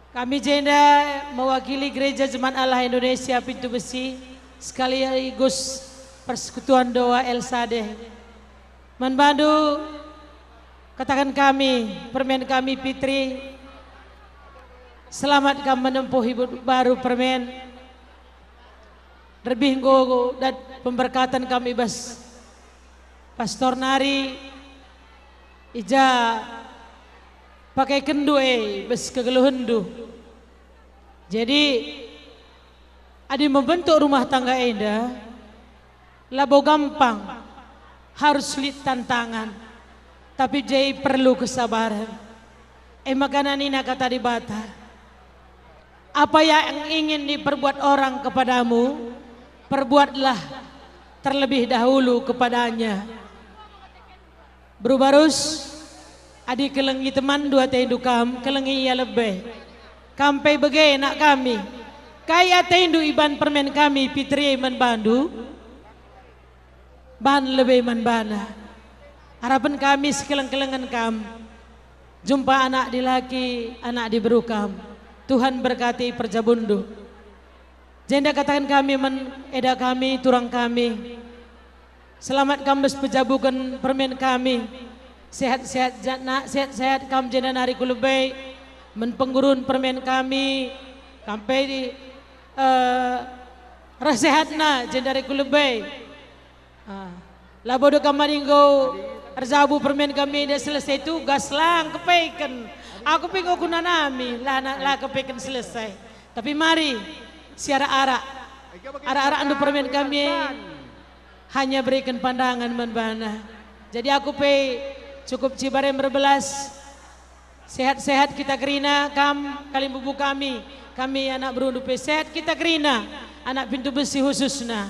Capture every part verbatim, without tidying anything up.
Kami jenda mewakili Gereja Jemaat Allah Indonesia Pintu Besi, sekaligus Persekutuan Doa El Sadeh. Man bandu, kataken kami, permen kami Pitri, selamat kam menempuh hidup baru permen. Lebih enggo dat pemberkatan kami bas pastor nari, i ja pakekenndu e bas kegeluhenndu. Jadi, adi membentuk rumah tangga enda, labo gampang, harus lit tantangan, tapi je perlu kesabaren. E maka nina kata Dibata, "Apa yang ingin diperbuat orang kepadamu, perbuatlah terlebih dahulu kepadanya." Beru Barus, adi kelengi temanndu atendu kam, kelengi ia lebe. Kam pe bage, nak kami. Kai atendu iban permen kami Pitri man bandu? Ban lebe man bana. Arapen kami sikeleng-kelengen kam. Jumpa anak dilaki, anak diberu kam. Tuhan berkati perjabunndu. Jenda kataken kami man eda kami, turang kami. Selamat kam bas pejabuken permen kami. Sehat-sehat ja, nak, sehat-sehat kam jenda nari ku lebe. Men penggurun permen kami, kam pe di, eh, reh sehatna jenda nari ku lebe. Ah, labo deka mari enggo erjabu permen kami enda selesai tugas, lang kepeken. Aku pe enggo kunanami, la, la kepeken selesai. Tapi mari, siarak-arak. Arak-arak andu permen kami hanya berikan pandangan man bana. Jadi aku pe cukup cibare merbelas. Sehat-sehat kita kerina, kam kalimbubu kami. Kami anak berundu pe sehat kita kerina, anak Pintu Besi khususna.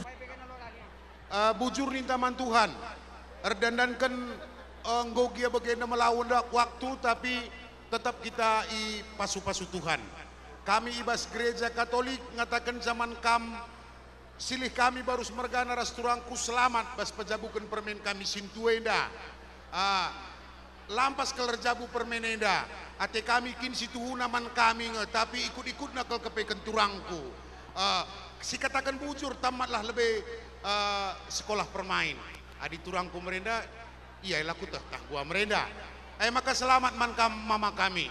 Eh, bujur ninta man Tuhan, erdandanken, eh, enggo gia bagenda melawan waktu, tapi tetap kita i pasu-pasu Tuhan. Kami i bas Gereja Katolik ngatakenca man kam, silih kami Barus mergana ras turangku selamat bas pejabuken permen kami sintua enda. Ah, lampas kal erjabu permen enda. Ate kami kin situhuna man kami nge, tapi ikut-ikutna kal kepeken turangku. Eh, sikataken bujur, tamatlah lebe, eh, sekolah permain. Adi turangku merenda, ia la kuteh tah gua merenda. E maka selamat man kam mama kami.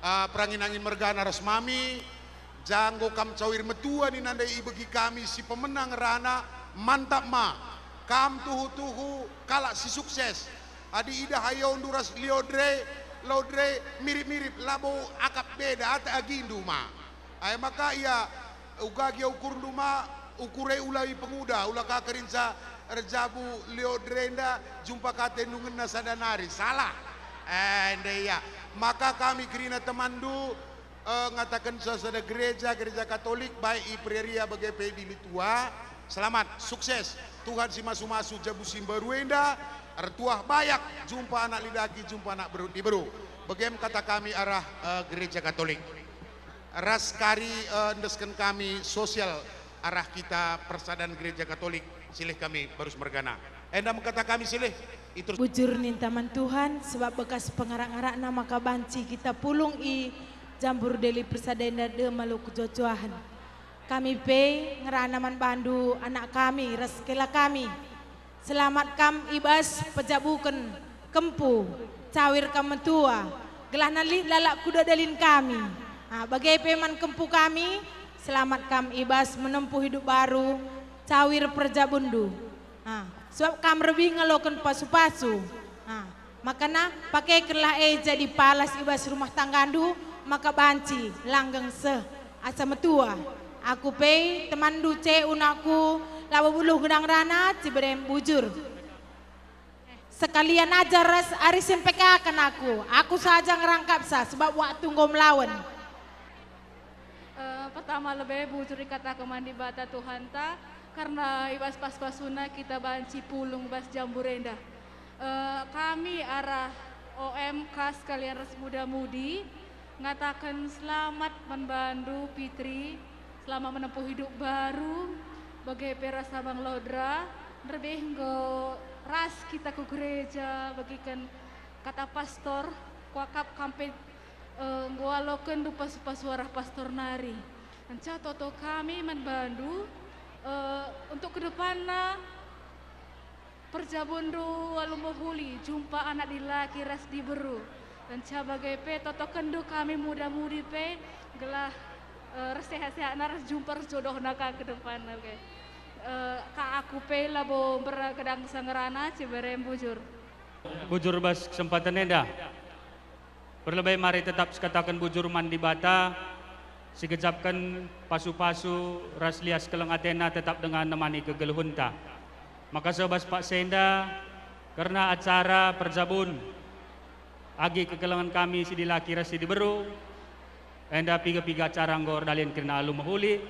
Eh, perangin-angin mergana ras mami, janggo kam cawir metua nina ndai ibegi kami si pemenang ngerana, mantap ma. Kam tuhu-tuhu kalak si sukses. Adi idah ayondu ras Leodre, Leodre mirip-mirip, labo akap beda ate agindu ma. Ai maka ia uga gia ukurndu ma, ukure ula ipenguda, ula ka kerinca erjabu Leodre enda jumpa ka atendu ngena sada nari. Salah. Eh, enda ia. Maka kami kerina temanndu, eh, ngataken sasada gereja, gereja Katolik, baik i Pereria bage pe i Dili Tua. Selamat, sukses. Tuhan si masu-masu jabu si mbaru enda, ertuah bayak, jumpa anak lidaki, jumpa anak beru, diberu. Begem kata kami arah, eh, gereja Katolik. Ras kari, eh, endesken kami sosial arah kita persadan gereja Katolik, silih kami Barus mergana. Enda me kata kami silih, iterus. Bujur ninta man Tuhan, sebab bekas pengarak-ngarakna maka banci kita pulung i Jambur Deli Persada enda dem alu kejuah-juahen. Kami pe ngerana man bandu anak kami ras kela kami. Selamat kam i bas pejabuken kempu, cawir kam metua, gelahna lit lalap kuda dalin kami. Ah, bage pe man kempu kami, selamat kam i bas menempuh hidup baru, cawir perjabunndu. Ah, sebab kam rebih ngaloken pasu-pasu. Ah, makana pakekenlah e jadi palas i bas rumah tanggandu, maka banci langgeng seh asa metua. Aku pe temanndu ce unakku, labo buluh gedang rana, Ciberem bujur. Sekalian ajar ras arisen pekaken aku, aku saja ngerangkapsa, sebab waktu enggo melawen. Eh, pertama lebe bujur ikataken man Dibata Tuhanta, karna i bas pas-pasuna kita banci pulung bas jambur enda. Eh, kami arah O M K sekalian ras muda-mudi ngataken selamat man bandu, Pitri, selamat menempuh hidup baru, bage pe ras Abang Lodra, nderbih enggo ras kita ku gereja, begiken kata pastor, Kuakap kam pe, eh, enggo alokenndu pasu-pasu arah pastor nari. Nca toto kami man bandu, eh, untuk kedepanna perjabunndu alu mehuli, jumpa anak dilaki ras diberu. Nca bage pe totokenndu kami muda-mudi pe, gelah, eh, ersehat-sehatna ras jumpa erjodohna ka kedepanna, oke. Eh, ka aku pe labo mbera kedangsa ngerana, cibere bujur. Bujur bas kesempatan enda. Perlebe mari tetap sikataken bujur man Dibata, sigejapken pasu-pasu ras lias keleng atena tetap denga nemani kegeluhenta. Maka seh bas paksa enda kerna acara perjabun agi kekelengen kami si dilaki ras si diberu, enda piga-piga acara enggo erdalin kerina alu mehuli,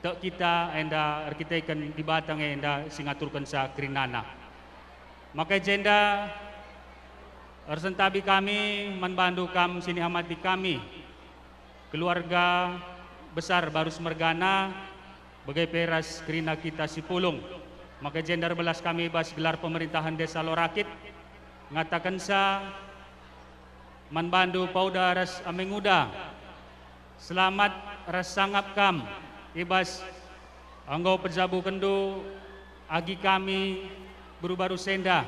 tek kita enda erkiteken Dibata nge enda si ngaturkenca kerinana. Maka i jenda ersentabi kami man bandu kam si nihamati kami, keluarga besar Barus mergana, bage pe ras kerina kita si pulung. Maka i jenda erbelas kami bas gelar pemerintahan Desa Lorakit, ngatakenca man bandu Pauda ras Amenguda, selamat ras sangap kam i bas enggo pejabukenndu agi kami beru-baru senda.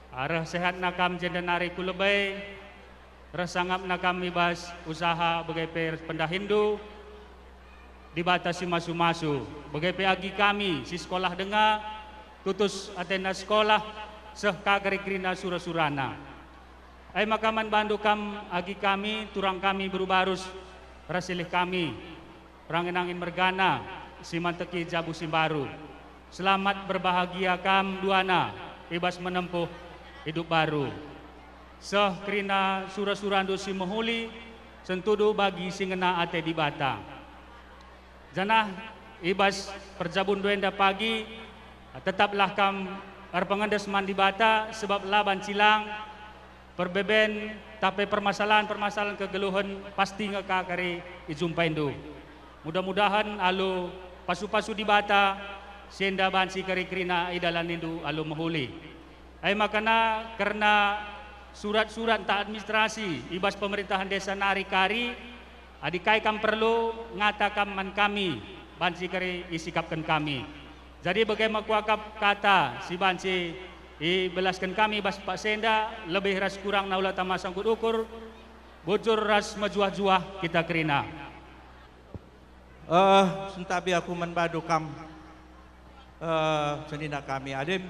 Arah sehatna kam jenda nari ku lebe, ras sangapna kam i bas usaha bage pe pendahinndu, Dibata si masu-masu, bage pe agi kami si sekolah denga, tutus atena sekolah, seh ka kari-kerina sura-surana. Ai maka man bandu kam agi kami, turang kami beru-barus, ras silih kami, perangin-angin mergana, si manteki jabu si mbaru. Selamat berbahagia kam duana i bas menempuh idup baru. Seh kerina sura-surandu si mehuli, sentudu bagi si ngena ate Dibata. Janah i bas perjabunndu enda pagi, tetaplah kam erpengendes man Dibata, sebab la banci lang perbeben, tah pe permasalahen-permasalahen kegeluhen pasti nge ka kari ijumpaindu. Mudah-mudahen alu pasu-pasu Dibata si enda banci kari kerina idalanindu alu mehuli. Ai makana kerna surat-surat ntah administrasi i bas pemerintahan desa nari kari, adi kai kam perlu, ngata kam man kami, banci kari isikapken kami. Jadi bage me kuakap kata si banci ibelasken kami bas paksa enda, lebih ras kurangna ula tama sangkut ukur, bujur ras mejuah-juah kita kerina. Eh, sentabi aku man bandu kam, eh, senina kami Alim.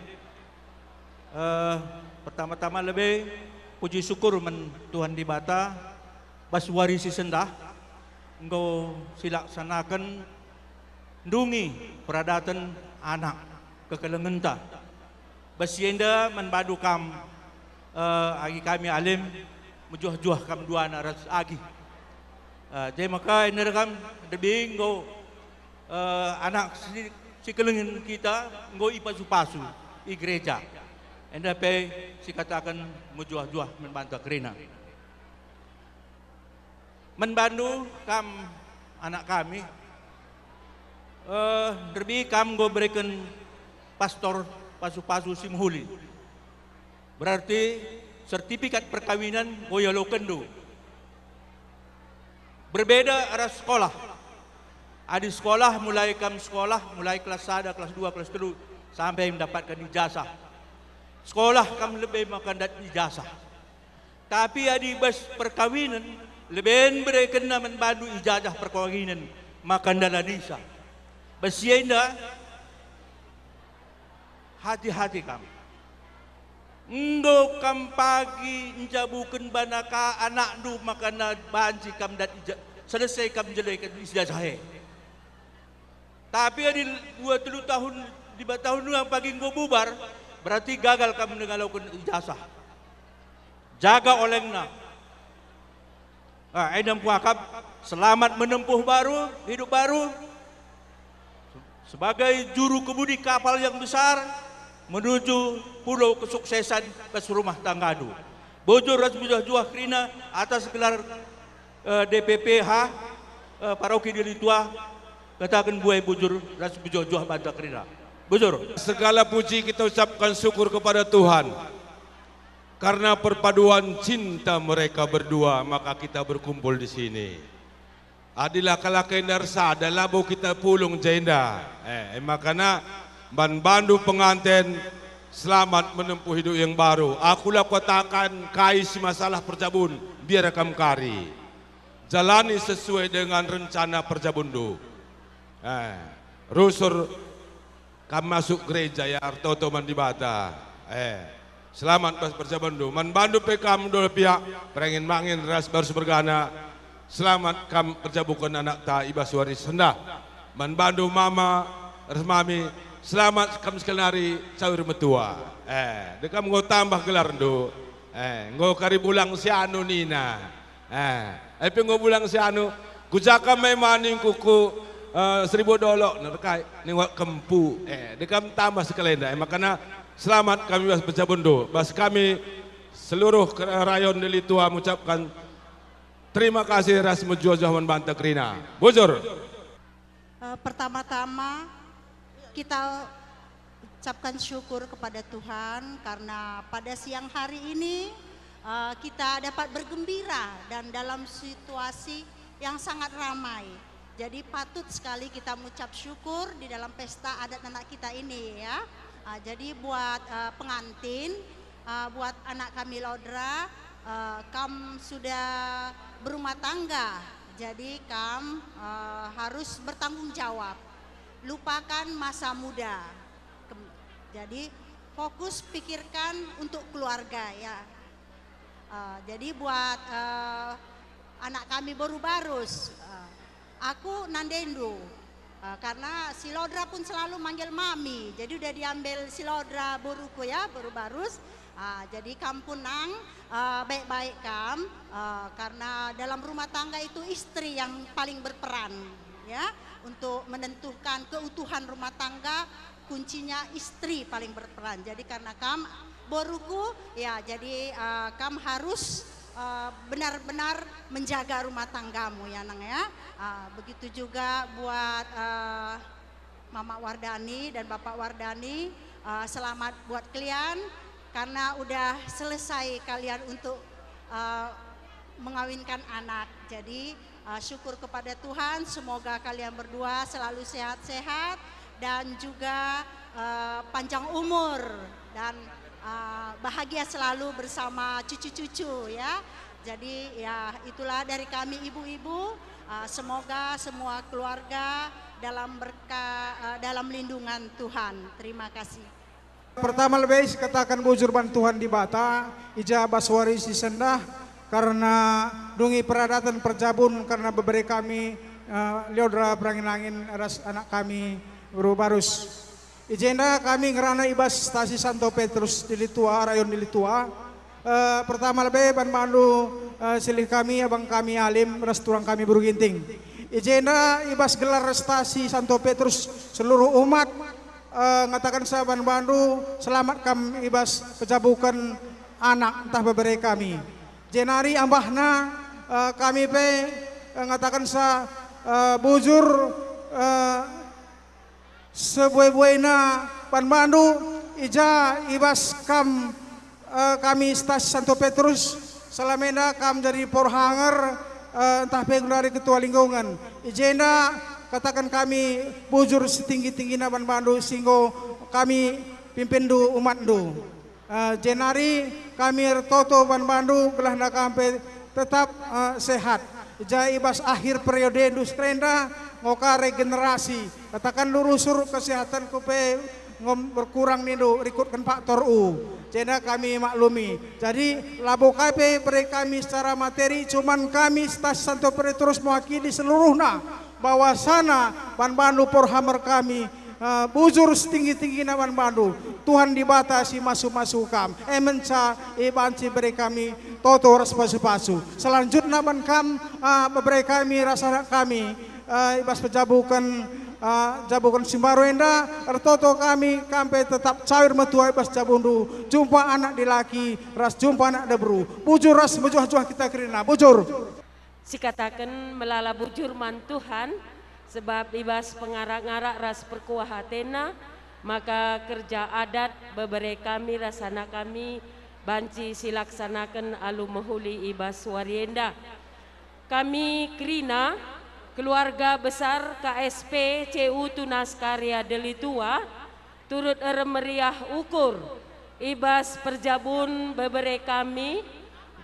Eh, pertama-tama lebe puji syukur man Tuhan Dibata bas wari si sendah enggo silaksanaken ndungi peradaten anak kekelengenta. Bas si enda man bandu kam, eh, agi kami Alim, mejuah-juah kam duana ras agi. Eh, je maka enda kam ndebe enggo, eh, anak si, si kelengin kita enggo ipasu-pasu i gereja. Enda pe sikataken mejuah-juah man banta kerina. Man bandu kam anak kami, eh, ndebe kam enggo bereken pastor pasu-pasu si mehuli. Berarti sertifikat perkawinan enggo ialokenndu. Berbeda ras sekolah. Adi sekolah, mulai kam sekolah, mulai kelas sada, kelas dua, kelas telu, sampai mendapatkan ijazah. Sekolah kam lebe maka ndat ijazah. Tapi adi bas perkawinen, leben berekenna man bandu ijazah perkawinen, maka ndalanisa. Bas si enda, hati-hati kam. Enggo kam pagi njabuken bana ka anakndu, maka na banci kam dat ija-, selesai kam njeleken ijazah e. Tapi adi dua telu tahun, lima tahun yang pagi enggo bubar, berarti gagal kam ngaloken ijazah. Jaga olengna. Ah, enda kuakap, selamat menempuh baru, hidup baru. Sebagai juru kemudi kapal yang besar menuju pulau kesuksesan bas rumah tanggandu. Bujur ras mejuah-juah kerina atas gelar, eh, D P P H, eh, Paroki Dili Tua, kataken buai bujur ras mejuah-juah banta kerina. Bujur. Segala puji kita ucapkan syukur kepada Tuhan. Karena perpaduan cinta mereka berdua, maka kita berkumpul di sini. Adilah kalak enda ersada, labo kita pulung jenda. Eh, makana man bandu penganten, selamat menempuh hidup yang baru. Aku la katakan kai si masalah perjabun, biar kam kari. Jalani sesuai dengan rencana perjabunndu. Eh, rusur kam masuk gereja ya, ertoto man Dibata. Eh, selamat bas perjabundu. Man bandu pe kam dua pihak, perangin-mangin ras barus mergana. Selamat kam perjabuken anakta i bas wari sendah. Man bandu mama ras mami, selamat kam sekalari cawir metua. Eh, de kam enggo tambah gelarndu. Eh, enggo kari bulang si anu nina. Eh, ai pe enggo bulang si anu, kujaka me maning kuku, eh, seribu dolok, nerkai, ningok kempu. Eh, de kam tambah sekalenda. Eh, makana selamat kami bas perjabunndu. Bas kami seluruh ke-, rayon Dili Tua mengucapkan terima kasih ras mejuah-juah man banta kerina. Bujur. Eh, pertama-tama, kita ucapkan syukur kepada Tuhan karena pada siang hari ini, eh, kita dapat bergembira dan dalam situasi yang sangat ramai. Jadi, patut sekali kita mengucap syukur di dalam pesta adat anak kita ini, ya. Ah, jadi buat, eh, pengantin, eh, buat anak kami Laudra, eh, kam sudah berumah tangga, jadi kam, eh, harus bertanggung jawab. Lupakan masa muda. Kem-, jadi fokus pikirkan untuk keluarga, ya. Eh, jadi buat, eh, anak kami boru barus, eh, aku nandendu. Eh, karena si Laudra pun selalu manggil mami, jadi udah diambil si Laudra boruku ya, boru barus. Ah, jadi kam pun nang, eh, baik-baik kam, eh, karena dalam rumah tangga itu istri yang paling berperan, ya, untuk menentukan keutuhan rumah tangga, kuncinya istri paling berperan. Jadi karena kam boruku, ya, jadi, eh, kam harus, eh, benar-benar menjaga rumah tanggamu, ya, Nang, ya. Eh, begitu juga buat, eh, Mama Wardani dan Bapak Wardani, eh, selamat buat kalian karena udah selesai kalian untuk, eh, mengawinkan anak. Jadi, eh, syukur kepada Tuhan, semoga kalian berdua selalu sehat-sehat dan juga, eh, panjang umur dan, eh, bahagia selalu bersama cucu-cucu, ya. Jadi, ya, itulah dari kami ibu-ibu. Eh, semoga semua keluarga dalam berka-, eh, dalam lindungan Tuhan. Terima kasih. Pertama lebe sikataken bujur man Tuhan Dibata, i ja bas wari si sendah, karna dungi peradaten perjabun, karna bebere kami, eh, Leodra perangin-angin ras anak kami, Bro Barus. I jenda kami ngerana i bas stasi Santo Petrus Dili Tua, rayon Dili Tua. Eh, pertama lebe ban bandu, eh, silih kami, abang kami Alim, ras turang kami Bro Ginting. I jenda i bas gelar stasi Santo Petrus seluruh umat, eh, ngatakensa ban bandu, selamat kam i bas pejabuken anak ntah bebere kami. Jenari ambahna, eh, kami pe, eh, ngatakensa, eh, bujur, eh, sebuai-buaina ban bandu, i ja i bas kam, eh, kami stasi Santo Petrus, selama enda kam jadi porhanger, eh, ntah pe genduari ketua lingkungan. I jenda kataken kami bujur setinggi-tinggina ban bandu si enggo kami pimpindu umatndu. Eh, jenari kami ertoto ban bandu gelahna kam pe tetap, eh, sehat. I ja i bas akhir periodendu sekalenda enggo ka regenerasi. Kataken rusur kesehatanku pe enggo berkurang nindu rikutken faktor U. Jenda kami maklumi. Jadi, labo kai pe bere kami secara materi, cuman kami stasi Santo Petrus mewakili seluruhna bahwasana ban bandu porhanger kami, eh, bujur setinggi-tinggina ban bandu. Tuhan Dibata si masu-masu kam, e menca i banci bere kami toto ras pasu-pasu. Selanjutna ban kam, eh, bebere kami ras anak kami, eh, i bas pejabuken, eh, jabuken si mbaru enda, ertoto kami kam pe tetap cawir metua i bas jabundu, jumpa anak dilaki ras jumpa anak diberu. Bujur ras mejuah-juah kita kerina. Bujur. Sikataken melala bujur man Tuhan, sebab i bas pengarak-ngarak ras perkuah ateNa, maka kerja adat bebere kami ras anak kami banci silaksanaken alu mehuli i bas wari enda. Kami kerina, keluarga besar K S P C U Tunas Karya Delitua, turut ermeriah ukur i bas perjabun bebere kami,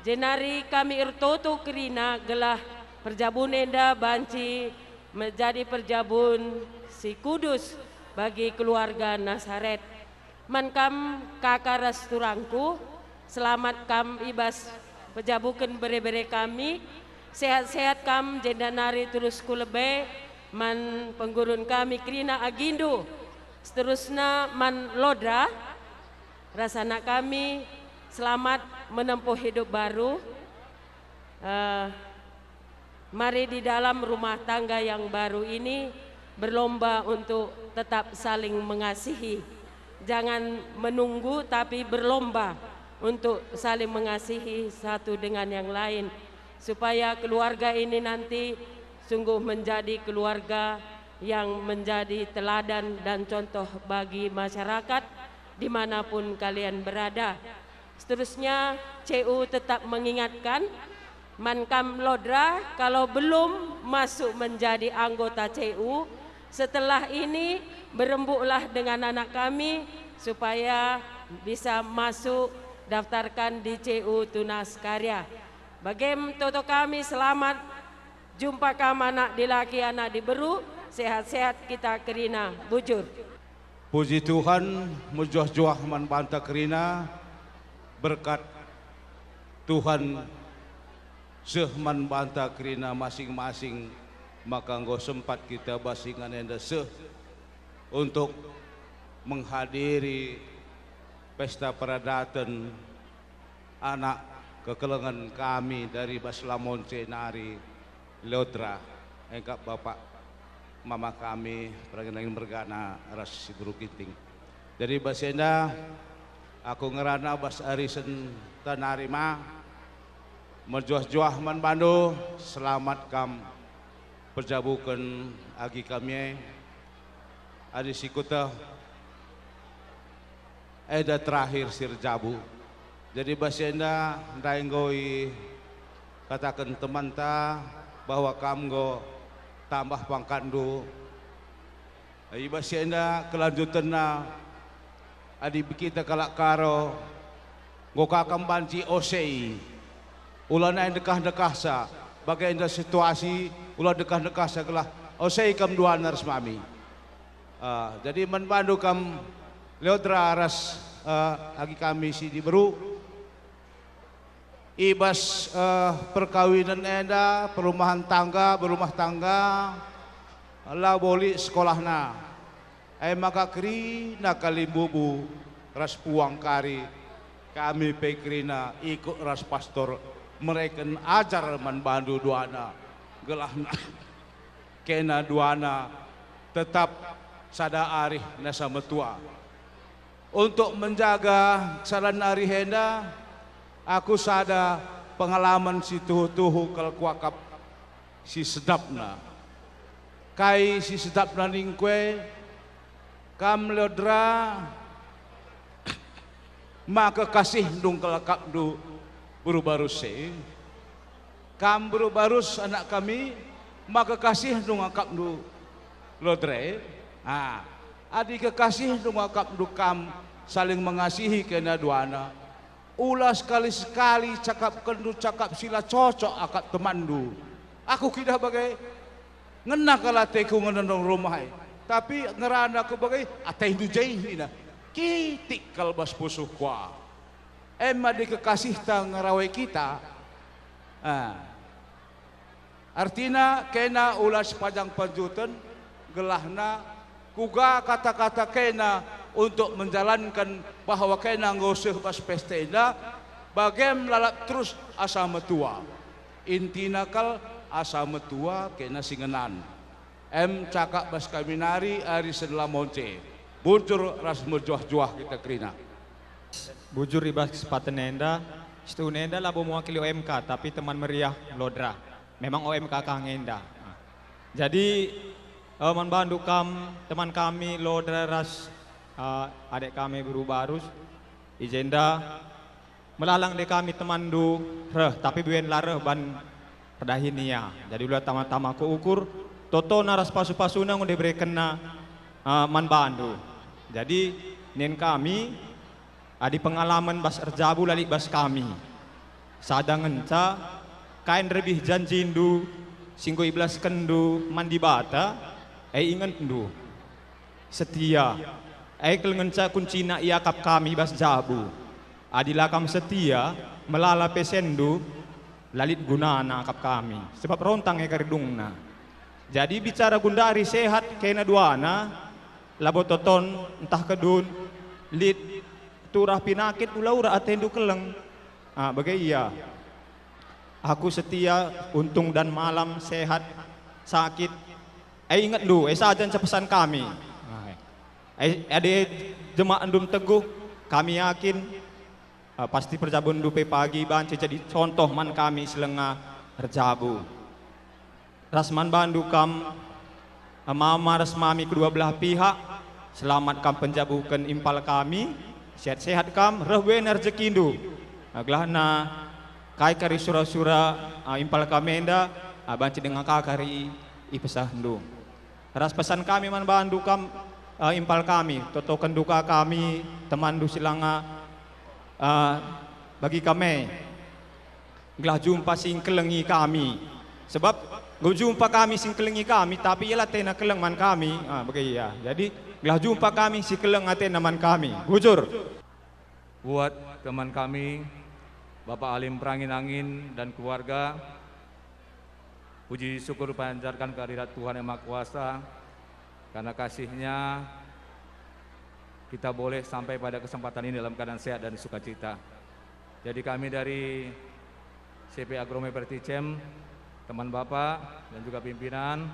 jenari kami ertoto kerina gelah perjabun enda banci menjadi perjabun si kudus bagi keluarga Nasaret. Man kam kaka ras turangku, selamat kam i bas pejabuken bere-bere kami, sehat-sehat kam jenda nari terus ku lebe man penggurun kami kerina agindu. Seterusna man Lodra, ras anak kami, selamat menempuh hidup baru. Eh, mari di dalam rumah tangga yang baru ini berlomba untuk tetap saling mengasihi. Jangan menunggu, tapi berlomba untuk saling mengasihi satu dengan yang lain, supaya keluarga ini nanti sungguh menjadi keluarga yang menjadi teladan dan contoh bagi masyarakat dimanapun kalian berada. Seterusnya, C U tetap mengingatkan, man kam Lodra, kalau belum masuk menjadi anggota C U, setelah ini berembuklah dengan anak kami supaya bisa masuk daftarkan di C U Tunas Karya. Bagem toto kami selamat jumpa kam anak dilaki, anak diberu, sehat-sehat kita kerina. Bujur. Puji Tuhan, mejuah-juah man banta kerina, berkat Tuhan seh man banta kerina masing-masing, maka enggo sempat kita bas ingan enda seh untuk menghadiri pesta peradaten anak kekelengen kami dari bas Lamonce nari, Leodra, engkap bapak mama kami, perangin-angin mergana ras si beru Ginting. Jadi bas enda, aku ngerana bas arisen ta nari ma, mejuah-juah man bandu, selamat kam pejabuken agi kami e. Adi si kueteh, enda terakhir si erjabu. Jadi bas enda ndai enggo ikataken temanta bahwa kam enggo tambah pangkatndu. I bas enda kelanjutenna, adi kita kalak Karo, enggo ka kam banci osei. Ula nai ndekah-ndekahsa, bage enda situasi, ula ndekah-ndekahsa gelah osei kam duana ras mami. Ah, jadi man bandu kam Leodra ras, eh, agi kami si diberu. I bas, eh, perkawinen enda, perumahan tangga, berumah tangga, labo lit sekolahna. E maka kerina kalimbubu ras puang kari, kami pe kerina ikut ras pastor mereken ajar man bandu duana, gelahna kena duana tetap sada arih nasa metua. Untuk menjaga kesadan arih enda, aku sada pengalaman si tuhu-tuhu kal kuakap si sedapna. Kai si sedapna ningku e? Kam Leodra, maka kasihndu ngkelakapndu beru Barus e. Kam beru Barus anak kami, maka kasihndu ngakapndu Leodra e. Ah, adi kekasihndu ngakapndu kam saling mengasihi kena duana, ula sekali-sekali cakapkenndu cakap si la cocok akap temanndu. Aku kidah bage, ngena kal ateku ngenendong rumah e. Tapi ngerana aku bage, atendu je nina. Kitik kal bas pusuhku. Ema adi kekasihta ngerawai kita. Ah. Artina kena ula sepanjang panjuten, gelahna kuga kata-kata kena untuk menjalankan bahwa kena enggo seh bas pesta enda, bagem lalap terus asa metua. Intina kal asa metua kena si ngenan. Em cakap bas kami nari ari Senlamonce, bujur ras mejuah-juah kita kerina. Bujur i bas kesempaten enda, situhuna enda labo mewakili O M K, tapi teman meriah Lodra. Memang O M K kang enda. Jadi, eh, man bandu kam, teman kami Lodra ras, eh, adek kami beru Barus, i jenda Melalang de kami temanndu reh, tapi buen la reh ban erdahin ia. Jadi ula tama-tama kuukur, totona ras pasu-pasuna enggo iberekenna, eh, man bandu. Jadi nin kami, adi pengalamen bas erjabu la lit bas kami. Sada ngenca, kai nderbih janjindu si enggo ibelaskenndu man Dibata, e ingetndu. Setia, e kal ngenca kuncina iakap kami bas jabu. Adi la kam setia, melala pe senndu, la lit gunana akap kami, sebab rontang e kari dungna. Jadi bicara gundari sehat kena duana, labo toton ntah kedun, lit turah pinakit ula-ura atendu keleng. Ah, bage ia. Aku setia untung dan malam, sehat, sakit. Eh, ingetndu, eh, saja nca pesan kami. Ah, eh, adi jemak ndum teguh, kami yakin, eh, pasti perjabundu pe pagi banci jadi contoh man kami si langa erjabu. Ras man bandu kam, eh, mama ras mami kedua belah pihak, selamat kam penjabuken impal kami, sehat-sehat kam, reh buena rejekindu. Eh, gelahna kai kari sura-sura, eh, impal kami enda, eh, banci denga ka kari ipesahndu. Ras pesan kami man bandu kam, eh, impal kami, totokenndu ka kami, temanndu si langa, eh, bagi kami. Gelah jumpa si ngkelengi kami. Sebab enggo jumpa kami si ngkelengi kami, tapi ia la tena keleng man kami. Ah, bage ia. Jadi, gelah jumpa kami si keleng atena man kami. Bujur. Buat teman kami, Bapak Alim Perangin-angin dan keluarga, puji syukur panjatkan kehadirat Tuhan Yang Maha Kuasa, karena kasih-Nya kita boleh sampai pada kesempatan ini dalam keadaan sehat dan sukacita. Jadi kami dari C P Agro Meperticem, teman Bapak dan juga pimpinan,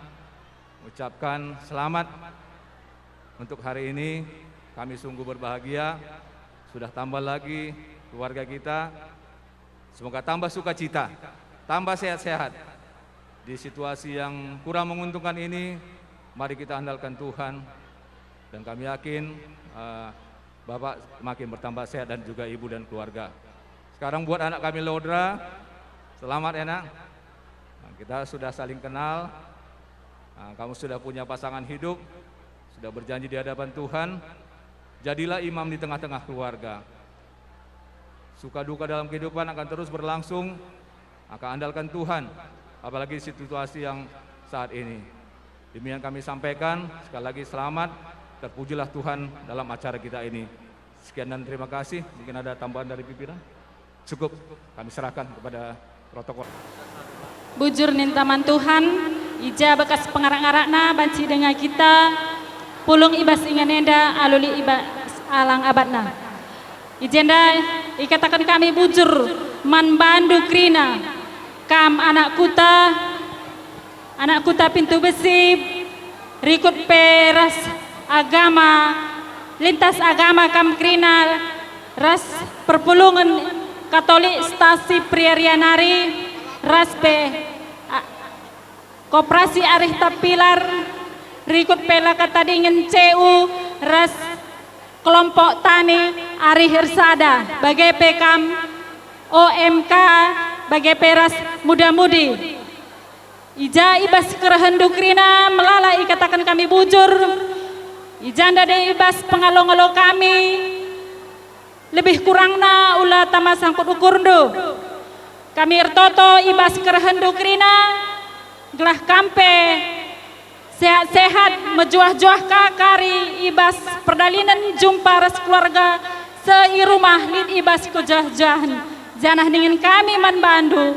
ucapkan selamat untuk hari ini. Kami sungguh berbahagia, sudah tambah lagi keluarga kita. Semoga tambah sukacita, tambah sehat-sehat. Di situasi yang kurang menguntungkan ini, mari kita andalkan Tuhan. Dan kami yakin, eh, Bapak makin bertambah sehat dan juga Ibu dan keluarga. Sekarang buat anak kami Lodra, selamat ya, Nak. Nah, kita sudah saling kenal. Nah, kamu sudah punya pasangan hidup, sudah berjanji di hadapan Tuhan. Jadilah imam di tengah-tengah keluarga. Suka duka dalam kehidupan akan terus berlangsung, maka andalkan Tuhan, apalagi situasi yang saat ini. Demikian kami sampaikan, sekali lagi selamat, terpujilah Tuhan dalam acara kita ini. Sekian dan terima kasih. Mungkin ada tambahan dari pimpinan? Cukup, kami serahkan kepada protokol. Bujur ninta man Tuhan, i ja bekas pengarak-ngarakna banci denga kita pulung i bas ingan enda alu lit i bas alang abatna. I jenda ikataken kami bujur man bandu kerina, kam anak kuta, anak kuta Pintu Besi, rikut pe ras agama, lintas agama kam kerina, ras perpulungen Katolik Stasi Priaria nari, ras pe, a, Koperasi Arih Tapilar, rikut pe Laka Tadingen C U, ras kelompok tani Arih Ersada, bage pe kam O M K, bage pe ras muda-mudi. I ja i bas kerehenndu kerina melala ikataken kami bujur, i jenda de i bas pengalo-ngalo kami, lebih kurangna ula tama sangkut ukurndu. Kami ertoto i bas kerehenndu kerina, gelah kam pe sehat-sehat, mejuah-juah ka kari i bas perdalinen jumpa ras keluarga se i rumah lit i bas kejuah-juahen. Janah ningen kami man bandu,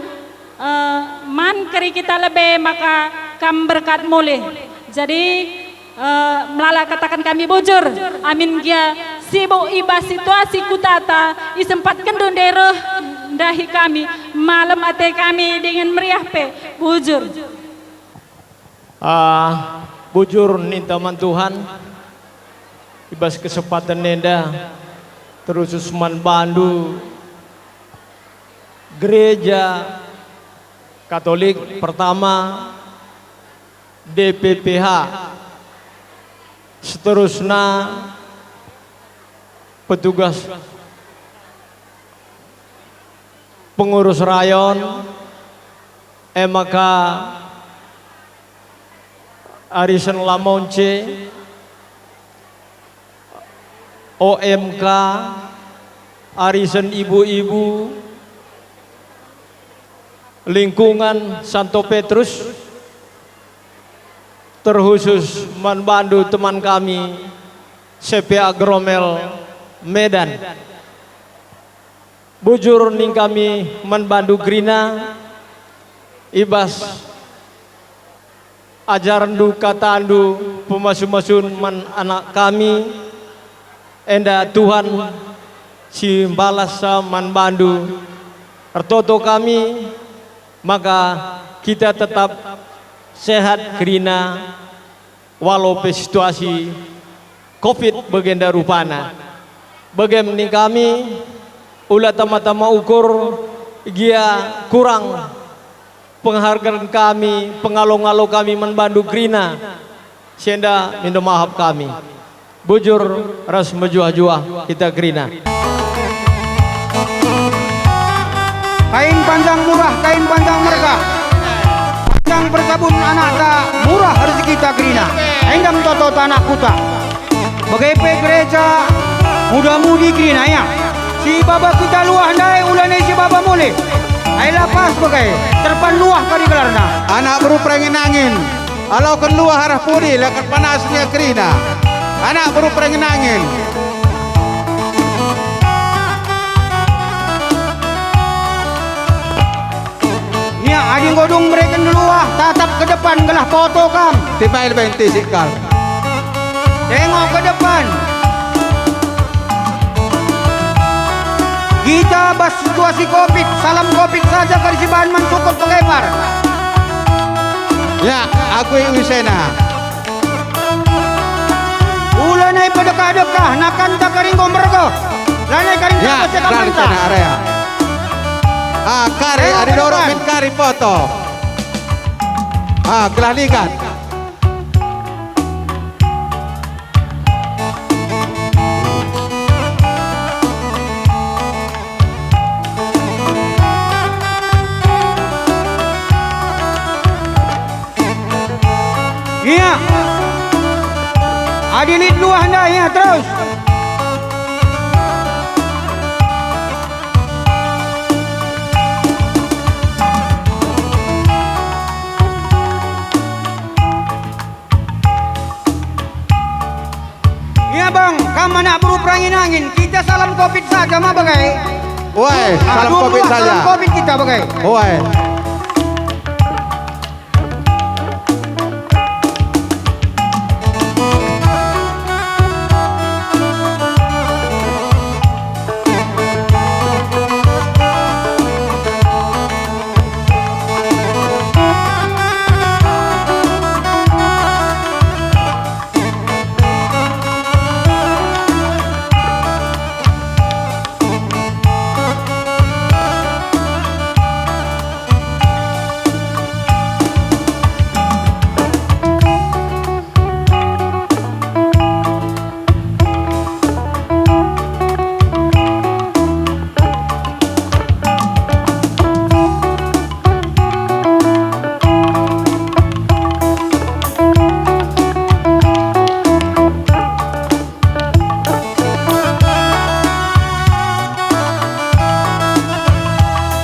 eh, man keri kita lebe maka kam berkat mulih. Jadi, eh, melala kataken kami bujur, amin gia sibuk i bas situasi kutata, isempatkenndu ndai reh ndahi kami, malem ate kami dingen meriah pe. Bujur. Ah, bujur ninta man Tuhan, i bas kesempaten enda, terusus man bandu Gereja Katolik Pertama D P P H, seterusna petugas Pengurus rayon, M A K, Arisen Lamonce, O M K, Arisen Ibu-ibu, lingkungan Santo Petrus, terkhusus man bandu teman kami, C P A Gromel, Medan. Bujur ning kami man bandu kerina, i bas ajarenndu, katandu, pemasu-masun man anak kami, enda Tuhan si mbalas man bandu. Ertoto kami maka kita tetap sehat kerina, walau pe situasi covid bagenda rupana. Bage me ning kami, ula tama-tama ukur gia kurang penghargaan kami, pengalo-ngalo kami man bandu kerina, si enda mindo maaf kami. Bujur ras mejuah-juah kita kerina. Kain panjang murah, kain panjang mergah. Panjang persabun anakta, murah rezekita kerina. Endam toto tanah kuta. Bage pe gereja, muda-mudi kerina, ya. Si baba kita luah ndai, ulana si baba mole. Ai la pas bage, terpan luah kari gelarna. Anak beru perangin angin. Aloken luah arah pudi, la ket panas nia kerina. Anak beru perangin angin. Nia, adi enggo dung mereken luah, tatap ke depan gelah poto kam. Timbai lebe enti sikal. Tengok ke depan. Kita bas situasi covid, salam covid saja kari sibahan man sukut pengepar. Ya, aku i Wisena. Ula nai pedekah-dekah, nakanta kari enggo mergeh. Lanai kari ya, enggo sekamanta. Kari kena area. Ah, kari, eh, adi dorong depan. Min kari poto. Ah, gelah ligat. Ia. Adi lit luah ndai, ia, terus. Ia, Bang, kam anak beru perangin angin, kita salam covid saja ma bage. Wai, salam covid saja. Salam covid kita bage. Wai.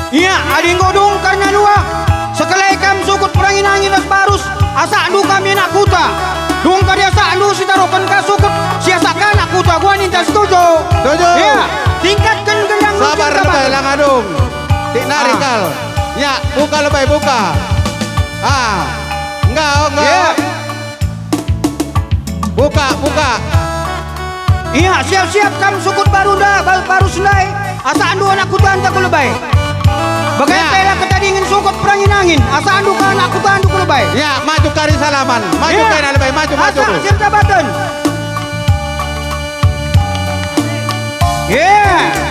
Ia, adi enggo dung kerna luah, sekelai kam sukut perangin-angin ras barus, asakndu kami anak kuta. Dung kari asakndu si taruhken ka sukut, si asak ka anak kuta, gua ninta setuju. Setuju. Ia, tingkatken gendang. Sabar lebe, la ngadung. Tik nari kal. Ah. Ya, buka lebe, buka. Ah. Enggak, enggak. Ya. Buka, buka. Ia, siap-siap kam sukut baru nda, ba-, barus ndai, asakndu anak kutanta ku lebe. Bage pe la ketadingen sukut perangin-angin, asakndu ka anak kutandu ku lebe. Ya, maju kari salaman, maju kena lebe, maju, maju. Asak sirta baten. Ya.